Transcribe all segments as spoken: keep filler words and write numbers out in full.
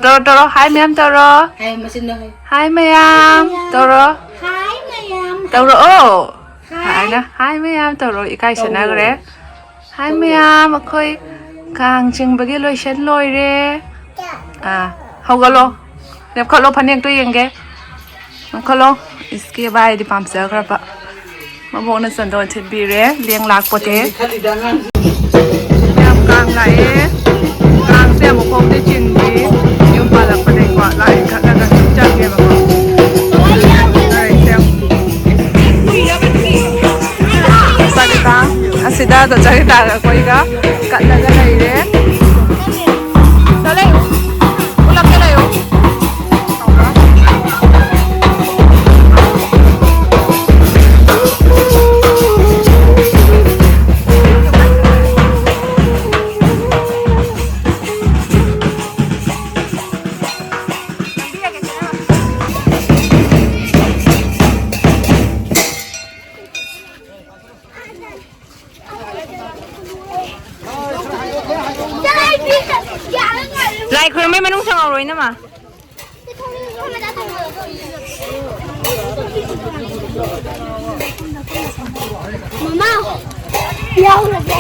ꯇꯧꯔꯣ, ꯇꯧꯔꯣ, ꯍꯥꯏ ꯃꯌꯥꯝ ꯇꯧꯔꯣ꯫ ꯍꯥꯏ ꯃꯌꯥꯝ ꯇꯧꯔꯣ꯫ ꯍꯥꯏ ꯃꯌꯥꯝ ꯇꯧꯔꯣ꯫ ꯏꯀꯥꯏ ꯁꯦꯟꯅꯈ꯭ꯔꯦ꯫ ꯍꯥꯏ ꯃꯌꯥꯝ, ꯑꯩꯈꯣꯏ ꯀꯥꯡ ꯆꯤꯡꯕꯒꯤ ꯂꯣꯏꯁꯟ ꯂꯣꯏꯔꯦ꯫ ꯑꯥ, ꯍꯧꯒꯠꯂꯣ꯫ ꯂꯦꯞꯈꯠꯂꯣ, ꯐꯅꯦꯛꯇꯣ ꯌꯦꯡꯒꯦ꯫ ꯂꯦꯞꯈꯠꯂꯣ꯫ ꯏꯁꯀꯦ ꯚꯥꯏꯗꯤ ꯄꯥꯝꯖꯈ꯭ꯔꯕ꯫ ꯃꯕꯣꯛꯅ ꯆꯟꯗꯣꯟ ꯊꯤꯠꯄꯤꯔꯦ, ꯂꯦꯡ ꯂꯥꯛꯄꯣꯠꯇꯦ꯫ ꯌꯥꯝ ꯀꯥꯡ ꯂꯥꯛꯑꯦ꯫ ꯀꯥꯡꯁꯦ ꯑꯃꯨꯛꯐꯥꯎꯗꯤ ꯆꯤꯡꯗ꯭ꯔꯤ꯫ ꯌꯨꯝ ꯄꯥꯜꯂꯛꯄꯗꯒꯤꯀꯣ ꯂꯥꯏ ꯀꯠꯂꯒ ꯁꯨꯝ ꯆꯪꯉꯦꯕꯀꯣ꯫ ꯁꯤꯗ ꯆꯠꯆꯔꯤ ꯇꯥꯔꯒ ꯑꯩꯈꯣꯏꯒ ꯀꯠꯂꯒ ꯂꯩꯔꯦ꯫ ꯆꯠꯂꯦ꯫ ꯄꯨꯂꯞꯇ ꯂꯩꯌꯨ꯫ ꯂꯥꯏ ꯈꯨꯔꯨꯝꯕꯩ ꯃꯅꯨꯡ ꯆꯪꯍꯧꯔꯣ, ꯏꯅꯝꯃ꯫ ꯃꯃꯥ, ꯌꯥꯎꯔꯒꯦ꯫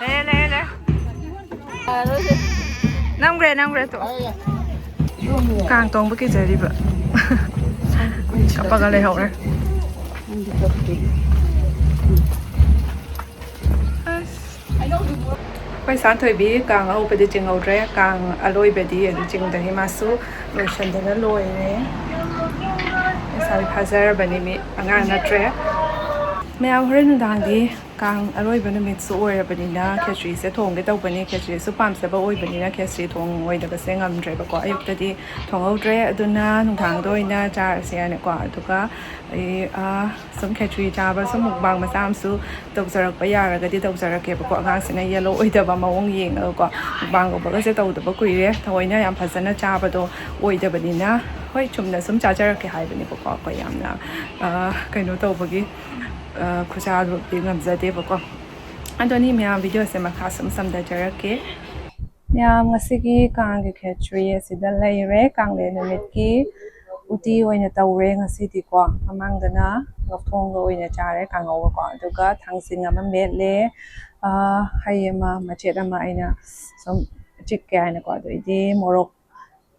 ꯂꯩꯔꯦ, ꯂꯩꯔꯦ, ꯂꯩꯔꯦ꯫ ꯅꯝꯈ꯭ꯔꯦ, ꯅꯝꯈ꯭ꯔꯦ, ꯇꯣ꯫ ꯀꯥꯡ ꯇꯣꯡꯕ ꯀꯤꯖꯔꯤꯕ꯫ ꯀꯞꯄꯒ ꯂꯩꯍꯧꯔꯦ꯫ ꯑꯩꯈꯣꯏ ꯁꯥꯟꯊꯣꯏꯕꯤ ꯀꯥꯡ ꯑꯍꯧꯕꯗꯤ ꯆꯤꯡꯍꯧꯗ꯭ꯔꯦ, ꯀꯥꯡ ꯑꯂꯣꯏꯕꯗꯤ ꯑꯗꯨ ꯆꯤꯡꯗ꯭ꯔꯦ, ꯃꯥꯁꯨ ꯂꯣꯏꯁꯟꯗꯅ ꯂꯣꯏꯔꯦ꯫ ꯂꯩꯁꯥꯕꯤ ꯐꯥꯖꯔꯕꯅꯤ ꯃꯤ, ꯑꯉꯥꯡ ꯅꯠꯇ꯭ꯔꯦ꯫ ꯃꯌꯥꯝ ꯍꯣꯔꯦꯟ ꯅꯨꯡꯗꯥꯡꯗꯤ ꯀꯥꯡ ꯑꯔꯣꯏꯕ ꯅꯨꯃꯤꯠꯁꯨ ꯑꯣꯏꯔꯕꯅꯤꯅ ꯈꯦꯆ꯭ꯔꯤꯁꯦ ꯊꯣꯡꯒꯦ ꯇꯧꯕꯅꯤ꯫ ꯈꯦꯆ꯭ꯔꯤꯁꯨ ꯄꯥꯝꯖꯕ ꯑꯣꯏꯕꯅꯤꯅ ꯈꯦꯆ꯭ꯔꯤ ꯊꯣꯡꯉꯣꯏꯗꯕꯁꯦ ꯉꯝꯗ꯭ꯔꯦꯕꯀꯣ꯫ ꯑꯌꯨꯛꯇꯗꯤ ꯊꯣꯡꯍꯧꯗ꯭ꯔꯦ, ꯑꯗꯨꯅ ꯅꯨꯡꯗꯥꯡꯗ ꯑꯣꯏꯅ ꯆꯥꯔꯁꯦ ꯍꯥꯏꯅꯀꯣ꯫ ꯑꯗꯨꯒ ꯑꯩ, ꯑ, ꯁꯨꯝ ꯈꯦꯆ꯭ꯔꯤ ꯆꯥꯕ, ꯁꯨꯝ ꯃꯨꯛꯕꯥꯡ ꯃꯆꯥ ꯑꯃꯁꯨ ꯇꯧꯖꯔꯛꯄ ꯌꯥꯔꯒꯗꯤ ꯇꯧꯖꯔꯛꯀꯦꯕꯀꯣ꯫ ꯑꯉꯥꯡꯁꯤꯅ ꯌꯦꯜꯂꯣ ꯑꯣꯏꯗꯕ ꯃꯑꯣꯡ ꯌꯦꯡꯉꯒꯀꯣ꯫ ꯃꯨꯛꯕꯥꯡꯒꯨꯝꯕꯒꯁꯦ ꯇꯧꯗꯕ ꯀꯨꯏꯔꯦ꯫ ꯊꯑꯣꯏꯅ ꯌꯥꯝ ꯐꯖꯅ ꯆꯥꯕꯗꯣ ꯑꯣꯏꯗꯕꯅꯤꯅ, ꯍꯣꯏ, ꯆꯨꯝꯅ ꯁꯨꯝ ꯆꯥꯖꯔꯛꯀꯦ ꯍꯥꯏꯕꯅꯦꯕꯀꯣ꯫ ꯑꯩꯈꯣꯏ ꯌꯥꯝꯅ, ꯑ, ꯀꯩꯅꯣ ꯇꯧꯕꯒꯤ, ꯑ, ꯈꯨꯆꯥꯗꯨꯗꯤ ꯉꯝꯖꯗꯦꯕꯀꯣ꯫ ꯑꯗꯣ ꯑꯅꯤ ꯃꯌꯥꯝ ꯚꯤꯗꯤꯑꯣꯁꯦ ꯃꯈꯥ ꯁꯨꯝ ꯁꯝꯊꯖꯔꯛꯀꯦ꯫ ꯃꯌꯥꯝ, ꯉꯁꯤꯒꯤ ꯀꯥꯡꯒꯤ ꯈꯦꯆ꯭ꯔꯤ ꯑꯁꯤꯗ ꯂꯩꯔꯦ꯫ ꯀꯥꯡꯂꯦꯟ ꯅꯨꯃꯤꯠꯀꯤ ꯎꯇꯤ ꯑꯣꯏꯅ ꯇꯧꯔꯦ ꯉꯁꯤꯗꯤꯀꯣ꯫ ꯃꯃꯥꯡꯗꯅ ꯂꯐꯣꯡꯒ ꯑꯣꯏꯅ ꯆꯥꯔꯦ, ꯀꯥꯡꯉꯧꯒꯀꯣ꯫ ꯑꯗꯨꯒ ꯊꯥꯡꯖꯤꯡ ꯑꯃ ꯃꯦꯠꯂꯦ, ꯑ, ꯍꯩ ꯑꯃ, ꯃꯆꯦꯠ ꯑꯃ ꯑꯩꯅ ꯁꯨꯝ ꯆꯤꯛꯀꯦ ꯍꯥꯏꯅꯀꯣ꯫ ꯑꯗꯩꯗꯤ ꯃꯣꯔꯣꯛ,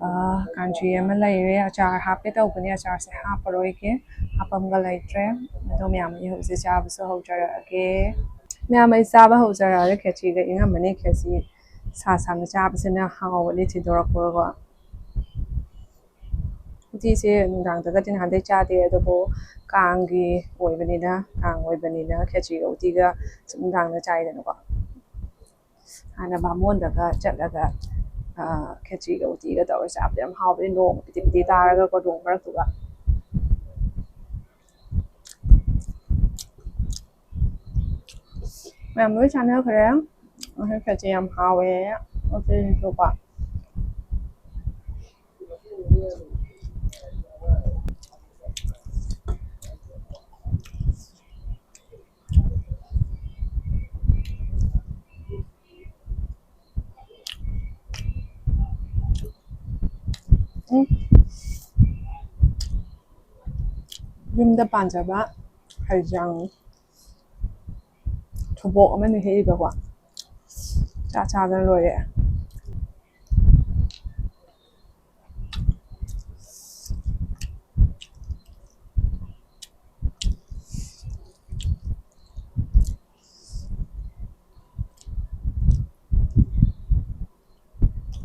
ꯑ, ꯀꯥꯟꯆꯤ ꯑꯃ ꯂꯩꯔꯦ꯫ ꯑꯆꯥꯔ ꯍꯥꯞꯀꯦ ꯇꯧꯕꯅꯦ, ꯑꯆꯥꯔꯁꯦ ꯍꯥꯞꯄꯔꯣꯏꯒꯦ, ꯍꯥꯞꯐꯝꯒ ꯂꯩꯇ꯭ꯔꯦ꯫ ꯑꯗꯣ ꯃꯌꯥꯝ, ꯑꯩ ꯍꯧꯖꯤꯛ ꯆꯥꯕꯁꯨ ꯍꯧꯖꯔꯛꯑꯒꯦ꯫ ꯃꯌꯥꯝ, ꯑꯩ ꯆꯥꯕ ꯍꯧꯖꯔꯛꯑꯒꯦ꯫ ꯈꯦꯆꯤꯒ ꯏꯪꯉꯝꯃꯅꯤ꯫ ꯈꯦꯆꯤ ꯁꯥ ꯁꯥꯅ ꯆꯥꯕꯁꯤꯅ ꯍꯥꯎꯕꯅꯤ ꯊꯤꯗꯣꯔꯛꯄꯒꯀꯣ꯫ ꯎꯇꯤꯁꯦ ꯅꯨꯡꯗꯥꯡꯗꯒꯗꯤ ꯅꯍꯥꯟꯗꯩ ꯆꯥꯗꯦ, ꯑꯗꯨꯕꯨ ꯀꯥꯡꯒꯤ ꯑꯣꯏꯕꯅꯤꯅ, ꯀꯥꯡ ꯑꯣꯏꯕꯅꯤꯅ ꯈꯦꯆꯤꯒ ꯎꯇꯤꯒ ꯅꯨꯡꯗꯥꯡꯗ ꯆꯥꯏꯗꯅꯀꯣ꯫ ꯍꯥꯟꯅ ꯕꯥꯃꯣꯟꯗꯒ ꯆꯠꯂꯒ, ꯑ, ꯈꯦꯆꯤꯒ ꯎꯇꯤꯒ ꯇꯧꯔ ꯆꯥꯕꯗꯣ ꯌꯥꯝ ꯍꯥꯎꯕꯅꯦ, ꯅꯣꯡ ꯄꯤꯇꯤ ꯄꯤꯇꯤ ꯇꯥꯔꯒꯀꯣ, ꯅꯣꯡ ꯃꯔꯛꯇꯨꯒ꯫ ꯃꯌꯥꯝ ꯂꯣꯏ ꯆꯥꯟꯅꯈ꯭ꯔꯦ꯫ ꯑꯩꯈꯣꯏ ꯈꯦꯆꯤ ꯌꯥꯝ ꯍꯥꯎꯋꯦ꯫ ꯎꯇꯤꯁꯨꯀꯣ꯫ ꯎꯝ꯫ ꯌꯨꯝꯗ ꯄꯥꯟꯖꯕ ꯍꯩꯖꯥꯡ ꯊꯨꯕꯣꯛ ꯑꯃꯅ ꯍꯦꯛꯏꯕꯀꯣ꯫ ꯆꯥ ꯆꯥꯗꯅ ꯂꯣꯏꯔꯦ꯫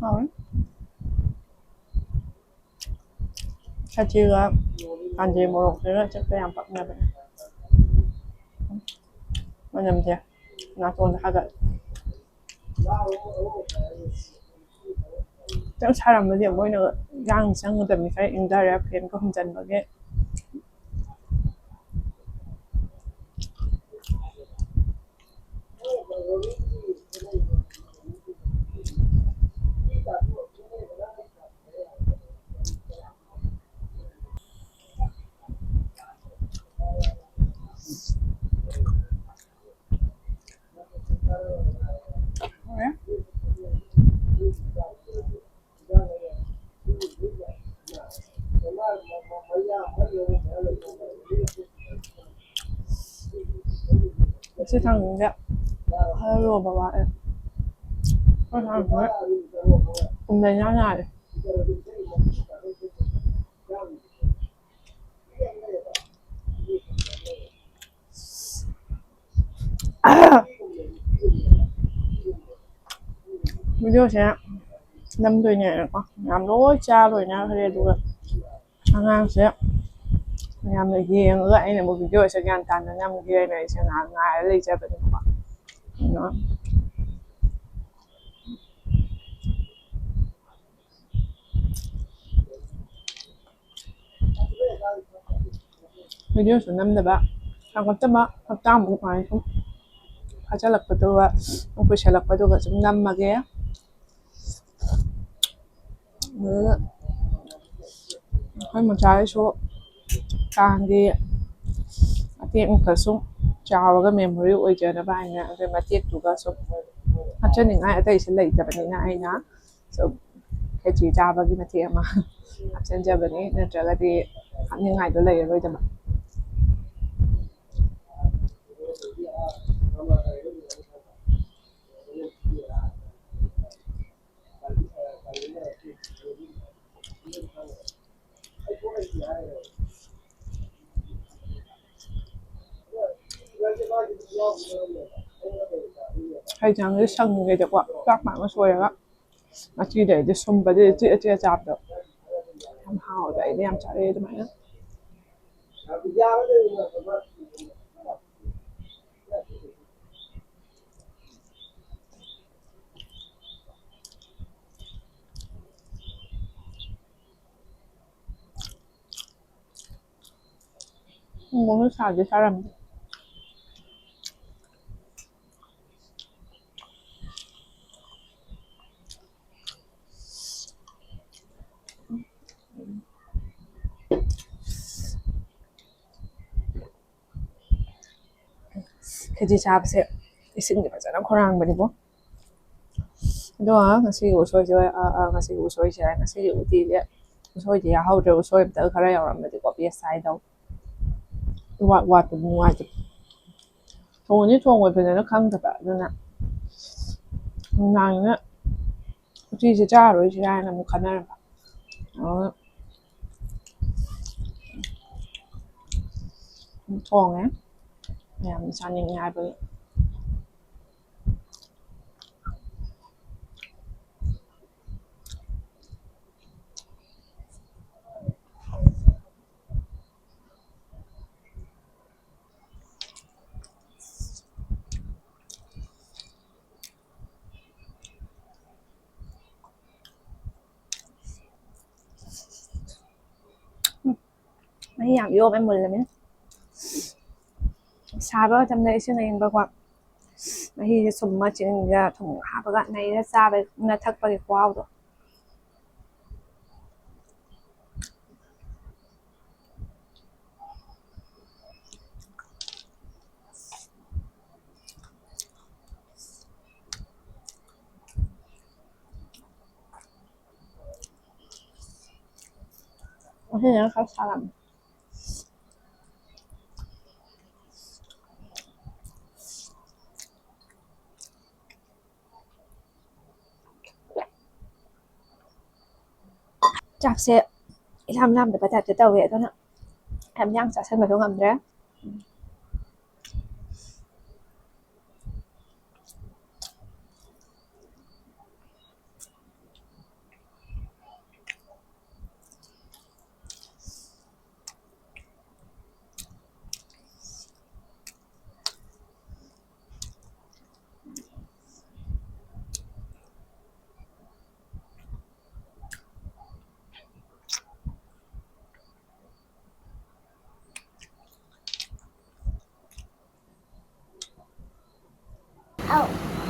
ꯍꯥꯎꯔꯦ꯫ ꯈꯦꯆꯤꯒ ꯀꯥꯟꯖꯤ ꯃꯣꯔꯣꯛꯁꯤꯒ ꯆꯠꯄ ꯌꯥꯝ ꯄꯛꯅꯕꯅꯦ꯫ ꯃꯅꯝꯁꯦ ꯅꯥꯇꯣꯟꯗ ꯍꯥꯒꯠꯂꯦ꯫ ꯈꯤꯇꯪ ꯁꯥꯔꯝꯕꯗꯤ ꯑꯃꯨꯛ ꯑꯣꯏꯅ ꯌꯥꯡ ꯆꯪꯒꯗꯕꯅꯤ, ꯈꯔ ꯏꯪꯊꯔꯦ ꯐꯦꯟꯒ ꯍꯨꯝꯖꯤꯟꯕꯒꯤ꯫ ꯁꯤ ꯊꯥꯡꯖꯤꯡꯁꯦ ꯈꯔ ꯂꯣꯕ ꯋꯥꯠꯂꯦ꯫ ꯑꯩꯈꯣꯏ ꯊꯥꯡꯖꯤꯡꯁꯦ ꯄꯨꯝꯗ ꯏꯅꯥ ꯅꯥꯔꯦ꯫ ꯚꯤꯗꯤꯑꯣꯁꯦ ꯅꯝꯗꯣꯏꯅꯦꯅꯀꯣ ꯃꯌꯥꯝ ꯂꯣꯏ ꯆꯥ ꯂꯣꯏꯅꯈ꯭ꯔꯦ꯫ ꯑꯗꯨꯒ ꯑꯉꯥꯡꯁꯦ ꯃꯌꯥꯝꯅ ꯌꯦꯡꯉꯒ ꯑꯩꯅ ꯑꯃꯨꯛ ꯚꯤꯗꯤꯑꯣꯁꯦ ꯒ꯭ꯌꯥꯟ ꯇꯥꯅ ꯅꯝꯒꯦ ꯍꯥꯏꯅ ꯑꯩꯁꯦ ꯉꯥꯏꯍꯥꯛ ꯉꯥꯏꯔ ꯂꯩꯖꯕꯅꯦꯕꯀꯣ꯫ ꯑꯗꯣ ꯚꯤꯗꯤꯑꯣꯁꯨ ꯅꯝꯗꯕ ꯊꯥꯒꯠꯇꯕ ꯍꯞꯇꯥꯃꯨꯛ ꯃꯥꯏ ꯁꯨꯝ ꯐꯥꯖꯤꯜꯂꯛꯄꯗꯨꯒ ꯀꯨꯏꯁꯜꯂꯛꯄꯗꯨꯒ ꯁꯨꯝ ꯅꯝꯃꯒꯦ꯫ ꯑꯗꯨꯒ ꯑꯩꯈꯣꯏ ꯃꯆꯥꯒꯤꯁꯨ ꯀꯥꯡꯒꯤ ꯃꯇꯦꯛ ꯑꯃꯈꯛ ꯁꯨꯝ ꯆꯥꯎꯔꯒ ꯃꯦꯃꯣꯔꯤ ꯑꯣꯏꯖꯅꯕ ꯍꯥꯏꯅ ꯑꯗꯨ ꯃꯇꯦꯛꯇꯨꯒ ꯁꯨꯝ ꯍꯥꯞꯆꯅꯤꯡꯉꯥꯏ ꯑꯇꯩꯁꯨ ꯂꯩꯇꯕꯅꯤꯅ ꯑꯩꯅ ꯁꯨꯝ ꯈꯦꯆꯤ ꯆꯥꯕꯒꯤ ꯃꯇꯦꯛ ꯑꯃ ꯍꯥꯞꯆꯤꯟꯖꯕꯅꯤ, ꯅꯠꯇ꯭ꯔꯒꯗꯤ ꯍꯥꯞꯅꯤꯡꯉꯥꯏꯗꯣ ꯂꯩꯔꯔꯣꯏꯗꯕ꯫ ꯍꯩꯖꯥꯡꯁꯦ ꯁꯪꯉꯤꯉꯩꯗꯀꯣ ꯆꯥꯛ ꯃꯌꯥꯝ ꯑꯃ ꯁꯣꯏꯔꯒ ꯃꯆꯤꯗꯩꯗꯤ ꯁꯨꯝꯕꯗꯤ ꯑꯆꯤ ꯑꯆꯤ ꯑꯆꯥꯕꯗꯣ ꯌꯥꯝ ꯍꯥꯎꯋꯦꯕ꯫ ꯑꯩꯗꯤ ꯌꯥꯝ ꯆꯥꯔꯛꯑꯦ ꯑꯗꯨꯃꯥꯏꯅ꯫ ꯃꯣꯃꯣ ꯁꯥꯗꯤ ꯁꯥꯔꯝꯃꯦ꯫ ꯈꯦꯆꯤ ꯆꯥꯕꯁꯦ ꯏꯁꯤꯡꯗꯤ ꯐꯖꯅ ꯈꯣꯔꯥꯡꯕꯅꯤꯕꯣ꯫ ꯑꯗꯣ ꯉꯁꯤꯒꯤ ꯎꯁꯣꯏꯁꯦ, ꯑ, ꯑ, ꯉꯁꯤꯒꯤ ꯎꯁꯣꯏꯁꯦ, ꯉꯁꯤꯒꯤ ꯎꯇꯤꯁꯦ ꯎꯁꯣꯏꯗꯤ ꯌꯥꯍꯧꯗ꯭ꯔꯦ꯫ ꯎꯁꯣꯏ ꯑꯝꯇ ꯈꯔ ꯌꯥꯎꯔꯝꯃꯗꯤꯀꯣ ꯕꯦꯁ ꯍꯥꯏꯗꯧ꯫ ꯏꯋꯥꯠ ꯋꯥꯠꯄꯗꯣ ꯅꯨꯡꯉꯥꯏꯇꯦ꯫ ꯊꯣꯡꯉꯅꯤ ꯊꯣꯡꯉꯣꯏ ꯐꯖꯅ ꯈꯪꯗꯕ ꯑꯗꯨꯅ ꯅꯨꯡꯗꯥꯡꯅꯤꯅ ꯎꯇꯤꯁꯦ ꯆꯥꯔꯔꯣꯏꯁꯤꯔꯥ ꯍꯥꯏꯅ ꯑꯃꯨꯛ ꯈꯟꯅꯔꯝꯕ꯫ ꯑꯗꯨꯒ ꯊꯣꯡꯉꯦ꯫ ꯃꯌꯥꯝꯅ ꯆꯥꯅꯤꯡꯉꯦ ꯍꯥꯏꯕꯒꯤ꯫ ꯃꯍꯤ ꯌꯥꯝ ꯌꯣꯝꯃꯦ, ꯃꯨꯜꯂꯃꯤꯅ꯫ ꯁꯥꯕ ꯃꯇꯝꯗ ꯏꯁꯤꯡ ꯑꯏꯪꯕꯀꯣ, ꯃꯍꯤꯁꯦ ꯁꯨꯝꯃ ꯆꯤꯅꯤꯒ ꯊꯨꯝ ꯍꯥꯞꯄꯒ ꯅꯩꯔ ꯆꯥꯕꯅ ꯊꯛꯄꯒꯤ ꯈꯨꯍꯥꯎꯗꯣ꯫ ꯉꯁꯤꯅ ꯈꯔ ꯁꯥꯔꯝꯃꯦ꯫ ꯆꯥꯛꯁꯦ ꯏꯂꯥꯝ ꯂꯥꯝꯗꯕ ꯇꯥꯏꯞꯇ ꯇꯧꯋꯦ, ꯑꯗꯨꯅ ꯌꯥꯝ ꯌꯥꯝ ꯆꯥꯁꯟꯕꯗꯣ ꯉꯝꯗ꯭ꯔꯦ꯫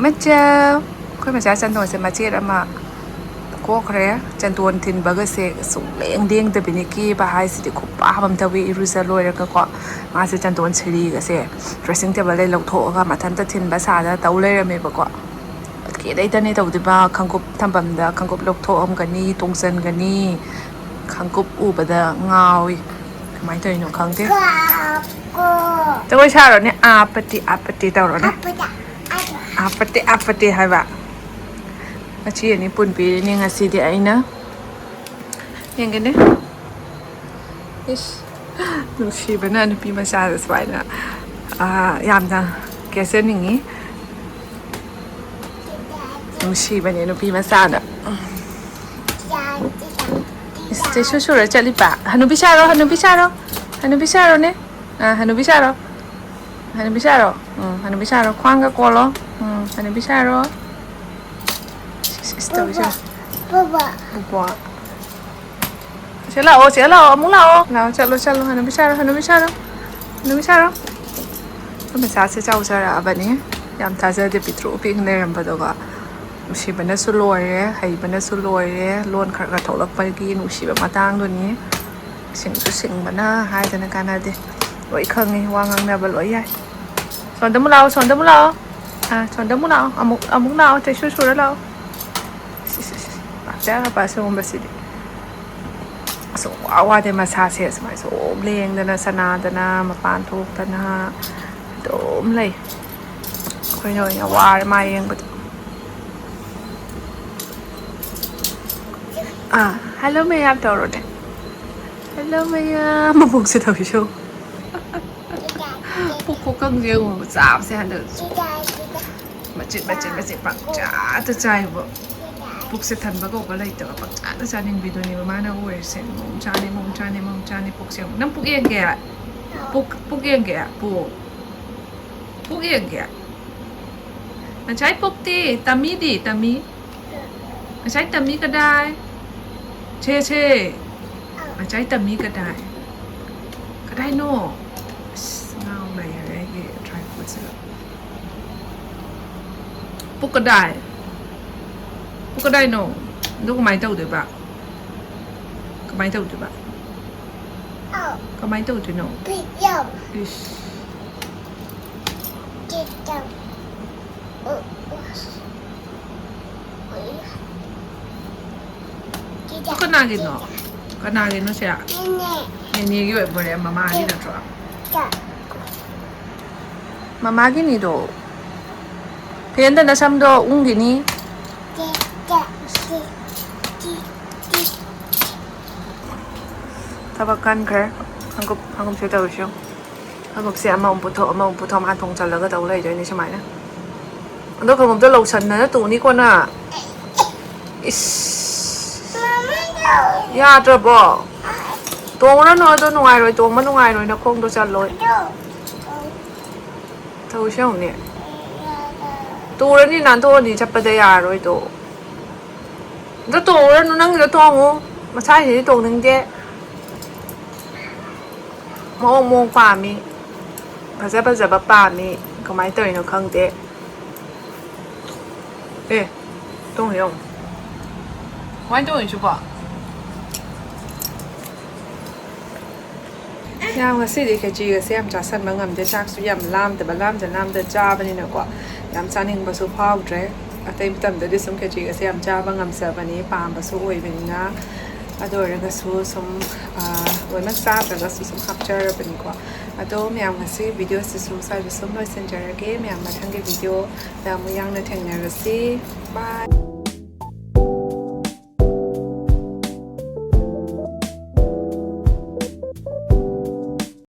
ꯃꯆꯥ, ꯑꯩꯈꯣꯏ ꯃꯆꯥ ꯆꯟꯗꯣꯟꯁꯦ ꯃꯆꯦꯠ ꯑꯃ ꯀꯣꯛꯈ꯭ꯔꯦ꯫ ꯆꯟꯗꯣꯟ ꯊꯤꯟꯕꯒꯁꯦ ꯁꯨꯡꯂꯦꯡ ꯂꯦꯡꯗꯕꯤꯅꯤ꯫ ꯀꯦꯕ ꯍꯥꯏꯁꯤꯗꯤ ꯈꯨꯄꯥ ꯑꯃ ꯇꯧꯏ꯫ ꯏꯔꯨꯖ ꯂꯣꯏꯔꯒꯀꯣ ꯃꯥꯁꯦ ꯆꯟꯗꯣꯟ ꯁꯤꯔꯤꯒꯁꯦ dressing table ꯗꯩ ꯂꯧꯊꯣꯛꯑꯒ ꯃꯊꯟꯇ ꯊꯤꯟꯕ ꯁꯥꯗꯅ ꯇꯧ ꯂꯩꯔꯝꯃꯦꯕꯀꯣ꯫ ꯀꯦꯗꯩꯗꯅꯦ ꯇꯧꯗꯣꯏꯕ꯫ ꯈꯣꯡꯎꯞ ꯊꯝꯐꯝꯗ ꯈꯣꯡꯎꯞ ꯂꯧꯊꯣꯛꯑꯝꯒꯅꯤ, ꯇꯣꯡꯁꯤꯟꯒꯅꯤ꯫ ꯈꯣꯡꯎꯞ ꯎꯕꯗ ꯉꯥꯎꯏ꯫ ꯀꯃꯥꯏꯅ ꯇꯧꯔꯤꯅꯣ ꯈꯪꯗꯦ꯫ ꯖꯒꯣꯏ ꯁꯥꯔꯣꯅꯦ꯫ ꯑꯥ ꯄꯇꯤ, ꯑꯥ ꯄꯇꯤ ꯇꯧꯔꯣꯅꯦ꯫ ꯑꯥ ꯄꯇꯤ, ꯑꯥ ꯄꯇꯤ ꯍꯥꯏꯕ꯫ ꯃꯆꯤ ꯑꯅꯤ ꯄꯨꯟꯕꯤꯔꯤꯅꯤ ꯉꯁꯤꯗꯤ ꯑꯩꯅ꯫ ꯌꯦꯡꯒꯅꯤ꯫ ꯏꯁ, ꯅꯨꯡꯁꯤꯕꯅ ꯅꯨꯄꯤ ꯃꯆꯥꯗ ꯁꯨꯃꯥꯏꯅ, ꯑꯥ, ꯌꯥꯝꯅ ꯀꯦꯖꯅꯤꯡꯉꯤ꯫ ꯅꯨꯡꯁꯤꯕꯅꯦ ꯅꯨꯄꯤ ꯃꯆꯥꯗ꯫ ꯏꯁ, ꯆꯩꯁꯨ ꯁꯨꯔ ꯆꯠꯂꯤꯕ꯫ ꯍꯅꯨꯕꯤ ꯁꯥꯔꯣ, ꯍꯅꯨꯕꯤ ꯁꯥꯔꯣ꯫ ꯍꯅꯨꯕꯤ ꯁꯥꯔꯣꯅꯦ꯫ ꯑꯥ, ꯍꯅꯨꯕꯤ ꯁꯥꯔꯣ꯫ ꯍꯅꯨꯕꯤ ꯁꯥꯔꯣ꯫ ꯎꯝ, ꯍꯅꯨꯕꯤ ꯁꯥꯔꯣ꯫ ꯈ꯭ꯋꯥꯡꯒ ꯀꯣꯜꯂꯣ꯫ ꯎꯝ, ꯍꯅꯨꯕꯤ ꯁꯥꯔꯣ꯫ ꯏꯁ, ꯏꯁ, ꯇꯧꯏꯁꯦ꯫ ꯕꯕꯥ꯫ ꯕꯕꯥ꯫ ꯁꯤ ꯂꯥꯛꯑꯣ, ꯁꯤ ꯂꯥꯛꯑꯣ, ꯑꯃꯨꯛ ꯂꯥꯛꯑꯣ꯫ ꯂꯥꯛꯑꯣ, ꯆꯠꯂꯣ, ꯆꯠꯂꯣ꯫ ꯍꯅꯨꯕꯤ ꯁꯥꯔꯣ, ꯍꯅꯨꯕꯤ ꯁꯥꯔꯣ꯫ ꯍꯅꯨꯕꯤ ꯁꯥꯔꯣ꯫ ꯑꯩꯈꯣꯏ ꯃꯆꯥꯁꯦ ꯆꯥꯎꯖꯔꯛꯑꯕꯅꯤ꯫ ꯌꯥꯝ ꯊꯥꯖꯗꯦ ꯄꯤꯛꯇ꯭ꯔꯨ ꯄꯤꯛꯅ ꯂꯩꯔꯝꯕꯗꯨꯒ꯫ ꯅꯨꯡꯁꯤꯕꯅꯁꯨ ꯂꯣꯏꯔꯦ, ꯍꯩꯕꯅꯁꯨ ꯂꯣꯏꯔꯦ꯫ ꯂꯣꯟ ꯈꯔ ꯈꯔ ꯊꯣꯛꯂꯛꯄꯒꯤ ꯅꯨꯡꯁꯤꯕ ꯃꯇꯥꯡꯗꯨꯅꯤ꯫ ꯁꯤꯡꯁꯨ ꯁꯤꯡꯕꯅ ꯍꯥꯏꯗꯅ ꯀꯥꯟꯅꯗꯦ꯫ ꯂꯣꯏ ꯈꯪꯉꯤ, ꯋꯥ ꯉꯥꯡꯅꯕ ꯂꯣꯏ ꯌꯥꯏ꯫ ꯁꯣꯝꯗ ꯑꯃꯨꯛ ꯂꯥꯛꯑꯣ, ꯁꯣꯝꯗ ꯑꯃꯨꯛ ꯂꯥꯛꯑꯣ꯫ ꯑꯥ, ꯁꯣꯝꯗ ꯑꯃꯨꯛ ꯂꯥꯛꯑꯣ, ꯑꯃꯨꯛ, ꯑꯃꯨꯛ ꯂꯥꯛꯑꯣ, ꯆꯩꯁꯨ ꯁꯨꯔ ꯂꯥꯛꯑꯣ꯫ ꯁꯤ, ꯁꯤ, ꯁꯤ, ꯁꯤ꯫ ꯄꯥꯛꯆꯥ ꯃꯄꯥ ꯁꯤꯒꯨꯝꯕꯁꯤꯗꯤ꯫ ꯁꯨꯡꯋꯥ ꯋꯥꯗꯦ ꯃꯁꯥꯁꯦ ꯁꯨꯃꯥꯏꯅ ꯁꯨꯝ ꯂꯦꯡꯗꯅ, ꯁꯅꯥꯗꯅ, ꯃꯄꯥꯟ ꯊꯣꯛꯇꯅ ꯑꯗꯨꯝ ꯂꯩ꯫ ꯑꯩꯈꯣꯏꯅ ꯑꯣꯏꯅ ꯋꯥꯔꯦ ꯃꯥ ꯌꯦꯡꯕꯗ꯫ ꯑꯥ, "Hello ꯃꯌꯥꯝ" ꯇꯧꯔꯣꯅꯦ꯫ "Hello ꯃꯌꯥꯝ"꯫ ꯃꯕꯨꯛꯁꯦ ꯇꯧꯔꯤꯁꯦ ꯌꯦꯡꯉꯨ꯫ ꯄꯨꯛ ꯈꯨꯀꯪꯁꯦ ꯌꯦꯡꯉꯨ, ꯆꯥꯕꯁꯦ ꯍꯟꯗꯛ꯫ ꯃꯆꯤꯠ, ꯃꯆꯤꯠ, ꯃꯆꯤꯠ ꯄꯪꯆꯥꯗ ꯆꯥꯏꯕ꯫ ꯄꯨꯛꯁꯦ ꯊꯟꯕ ꯀꯧꯕ ꯂꯩꯇꯕ, ꯄꯪꯆꯥꯗ ꯆꯥꯅꯤꯡꯕꯤꯗꯨꯅꯦꯕ ꯃꯥꯅ ꯑꯣꯏꯔꯤꯁꯦ꯫ ꯃꯣꯝ ꯆꯥꯅꯤ, ꯃꯣꯝ ꯆꯥꯅꯤ, ꯃꯣꯝ ꯆꯥꯅꯤ, ꯄꯨꯛꯁꯦ ꯌꯦꯡꯉꯨ꯫ ꯅꯪ ꯄꯨꯛ ꯌꯦꯡꯒꯦ? ꯄꯨꯛ, ꯄꯨꯛ ꯌꯦꯡꯒꯦ? ꯄꯨꯛ꯫ ꯄꯨꯛ ꯌꯦꯡꯒꯦ? ꯉꯁꯥꯏ ꯄꯨꯛꯇꯤ, ꯇꯝꯃꯤꯗꯤ, ꯇꯝꯃꯤ? ꯉꯁꯥꯏ ꯇꯝꯃꯤ ꯀꯗꯥꯏ? ꯁꯦ, ꯁꯦ꯫ ꯉꯁꯥꯏ ꯇꯝꯃꯤ ꯀꯗꯥꯏ? ꯀꯗꯥꯏꯅꯣ? ꯑꯁ, ꯉꯥꯎ ꯂꯩꯔꯦ ꯑꯩꯒꯤ tripod ꯁꯤꯗ꯫ ꯄꯨꯛ ꯀꯗꯥꯏ? ꯄꯨꯛ ꯀꯗꯥꯏꯅꯣ? ꯑꯗꯨ ꯀꯃꯥꯏꯅ ꯇꯧꯗꯣꯏꯕ? ꯀꯃꯥꯏꯅ ꯇꯧꯗꯣꯏꯕ? ꯀꯃꯥꯏꯅ ꯇꯧꯗꯣꯏꯅꯣ? ꯏꯁ꯫ ꯀꯅꯥꯒꯤꯅꯣ? ꯀꯅꯥꯒꯤꯅꯣ ꯁꯦ? ꯅꯦꯅꯦꯒꯤ ꯑꯣꯏꯕꯣꯔꯦ, ꯃꯃꯥꯒꯤ ꯅꯠꯇ꯭ꯔꯣ? ꯃꯃꯥꯒꯤꯅꯤꯗꯣ꯫ ꯐꯦꯟꯗ ꯅꯁꯝꯗꯣ ꯎꯪꯈꯤꯅꯤ꯫ ꯊꯕꯛ ꯀꯟꯈ꯭ꯔꯦ꯫ ꯈꯪꯒꯨꯞ, ꯈꯪꯒꯨꯞꯁꯦ ꯇꯧꯔꯤꯁꯤ ꯌꯦꯡꯉꯨ꯫ ꯈꯪꯒꯨꯞꯁꯦ ꯑꯃꯃꯨꯛ ꯄꯨꯊꯣꯛ, ꯑꯃꯃꯨꯛ ꯄꯨꯊꯣꯛ, ꯃꯥ ꯊꯣꯡ ꯆꯜꯂꯒ ꯇꯧ ꯂꯩꯗꯣꯏꯅꯤ ꯁꯨꯃꯥꯏꯅ꯫ ꯑꯗꯣ ꯈꯪꯒꯨꯞꯇꯣ ꯂꯧꯁꯟꯗꯅ ꯇꯣꯡꯅꯤꯀꯣ ꯅꯪ꯫ ꯏꯁ꯫ ꯌꯥꯗ꯭ꯔꯕꯣ? ꯇꯣꯡꯉꯨꯔꯅꯨ, ꯑꯗꯣ ꯅꯨꯡꯉꯥꯏꯔꯣꯏ, ꯇꯣꯡꯕ ꯅꯨꯡꯉꯥꯏꯔꯣꯏ, ꯅꯈꯣꯡꯗꯣ ꯆꯜꯂꯣꯏ꯫ ꯇꯧꯁꯦ ꯌꯦꯡꯉꯨꯅꯦ꯫ ꯇꯨꯔꯅꯤ, ꯅꯥꯟꯊꯣꯛꯑꯅꯤ, ꯆꯠꯄꯗ ꯌꯥꯔꯔꯣꯏꯗꯣ꯫ ꯑꯗꯣ ꯇꯣꯡꯉꯨꯔꯅꯨ, ꯅꯪꯒꯤꯗꯣ ꯇꯣꯡꯉꯨ꯫ ꯃꯁꯥꯒꯤꯗꯤ ꯇꯣꯡꯅꯤꯡꯗꯦ꯫ ꯃꯑꯣꯡ ꯃꯑꯣꯡ ꯄꯥꯝꯃꯤ꯫ ꯐꯖ ꯐꯖꯕ ꯄꯥꯝꯃꯤ꯫ ꯀꯃꯥꯏꯅ ꯇꯧꯔꯤꯅꯣ ꯈꯪꯗꯦ꯫ ꯑꯦ, ꯇꯣꯡꯉꯨ ꯌꯦꯡꯉꯨ꯫ ꯀꯃꯥꯏꯅ ꯇꯧꯔꯤꯅꯣ ꯁꯤꯕꯣ? ꯌꯥꯝ ꯉꯁꯤꯗꯤ ꯈꯦꯆꯤꯒꯁꯦ ꯌꯥꯝ ꯆꯥꯁꯟꯕ ꯉꯝꯗꯦ꯫ ꯆꯥꯛꯁꯨ ꯌꯥꯝ ꯂꯥꯝꯗꯕ, ꯂꯥꯝꯗ ꯂꯥꯝꯗ ꯆꯥꯕꯅꯤꯅꯀꯣ, ꯌꯥꯝ ꯆꯥꯅꯤꯡꯕꯁꯨ ꯐꯥꯎꯗ꯭ꯔꯦ꯫ ꯑꯇꯩ ꯃꯇꯝꯗꯗꯤ ꯁꯨꯝ ꯈꯦꯆꯤꯒꯁꯦ ꯌꯥꯝ ꯆꯥꯕ ꯉꯝꯖꯕꯅꯤ, ꯄꯥꯝꯕꯁꯨ ꯑꯣꯏꯕꯅꯤꯅ꯫ ꯑꯗꯨ ꯑꯣꯏꯔꯒꯁꯨ ꯁꯨꯝ, ꯑ, ꯂꯣꯏꯅꯃꯛ ꯆꯥꯗ꯭ꯔꯒꯁꯨ ꯁꯨꯝ ꯍꯥꯞꯆꯔꯕꯅꯤꯀꯣ꯫ ꯑꯗꯣ ꯃꯌꯥꯝ, ꯉꯁꯤ ꯚꯤꯗꯤꯑꯣꯁꯤꯁꯨ ꯁ꯭ꯋꯥꯏꯗ ꯁꯨꯝ ꯂꯣꯏꯁꯤꯟꯖꯔꯒꯦ꯫ ꯃꯌꯥꯝ ꯃꯊꯪꯒꯤ ꯚꯤꯗꯤꯑꯣꯗ ꯑꯃꯨꯛ ꯌꯥꯡꯅ ꯊꯦꯡꯅꯔꯁꯤ꯫ Bye꯫